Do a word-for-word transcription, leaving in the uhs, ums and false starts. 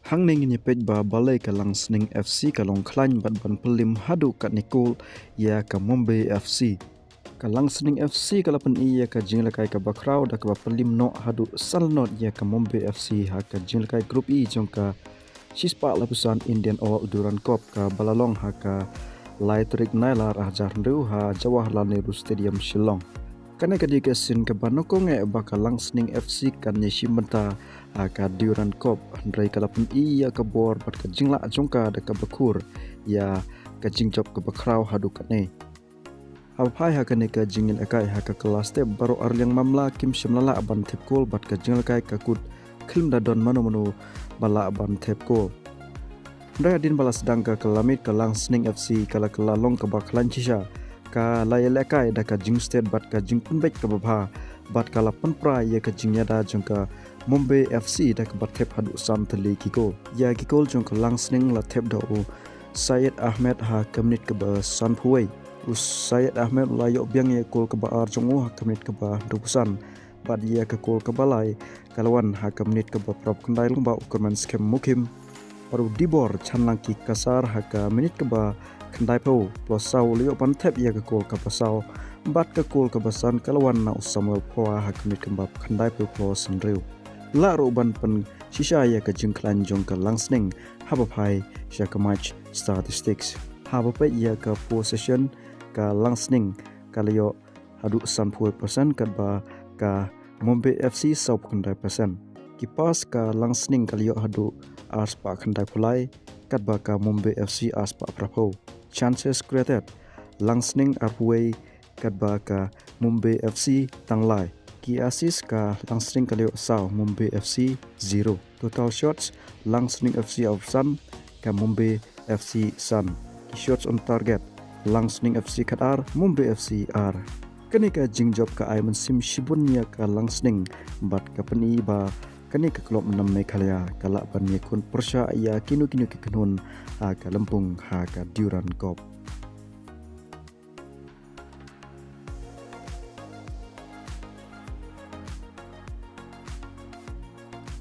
Hangne ngin ïa peit ba balei ka Langsning F C ka long khlaiñ bad ban pynliem haduh katne kol ïa ka Mumbai F C. Ka Langsning F C ka la pyni ïa ka jingïalehkai kaba khraw da kaba pynliem noh haduh san la not ïa ka Mumbai F C ha ka jingïalehkai Group E jong ka shispah laiphew san Indian All Durand Cup kaba la long ha ka lai tarik Nailar ar hajar hynriew ha Jawaharlal Nehru Stadium, Shillong. Kane ka dei ka sien kaba nyngkong eh ba ka Langsning F C kan ïashim bynta ha ka Durand Cup, hynrei ka la pyni ïa ka bor bad ka jinglah jong ka da kaba khur ïa ka jingjop kaba khraw haduh katne. Haba phai ha kane ka jingïalehkai ha ka kylla step, baroh arliang mamla kim shym la lah ban thep kol bad ka jingïalehkai ka kut khlem da don mano mano ba lah ban thep kol. Hynrei hadien ba la sdang ka kylla miet, ka Langsning F C ka la kylla long kaba khlaiñ shisha. Ka la ïalehkai da ka jingsted bad ka jingpynbeit kaba bha bad ka la pynpra ïa ka jingïada jong ka Mumbai F C da kaba thep haduh san tylli ki kol. Ïa ki kol jong ka Langsning la thep da u Syed Ahmed ha ka minit kaba sanphew wei. U Syed Ahmed u la ïoh biang ïa kol kaba ar jong u ha ka minit kaba hynriewphew san. Bad ïa ka kol kaba lai ka la wan ha ka minit kaba phra phew khyndai lyngba u kyrmen skhem Mukim. Bad u Dibor Chanlang Kikasar ha ka minit kaba khyndaiphew phew saw u la ïoh ban thep ïa ka kol kaba saw. Bad ka kol kaba san ka la wan na u Samuel Phoa ha ka minit kaba khyndaiphew phew hynriew. Lah ruh ban pynshisha ïa ka jingkhlaiñ jong ka Langsning haba phai sha ka match statistics. Haba peit ïa ka possession, ka Langsning ka la ïoh haduh sanphew percent katba ka Mumbai F C sawphew khyndai percent. Ki pass, ka Langsning ka la ïoh haduh arspah khyndaiphew lai katba ka Mumbai F C arspah phraphew. Chances created, Langsning arphew wei katba ka Mumbai F C tang lai. Ki assist, ka Langsning ka la ïoh saw, Mumbai F C zero. Total shots, Langsning F C arphew san, ka Mumbai F C san. Ki shots on target, Langsning F C khatar, Mumbai F C ar. Kane ka jingjop ka ai mynsiem shibun ïa ka Langsning bad ka pyni ba kane ka club nam Meghalaya ka lah ban ïakhun pyrshah ïa kino kino ki kynhun ha ka lympung ha ka Durand Cup.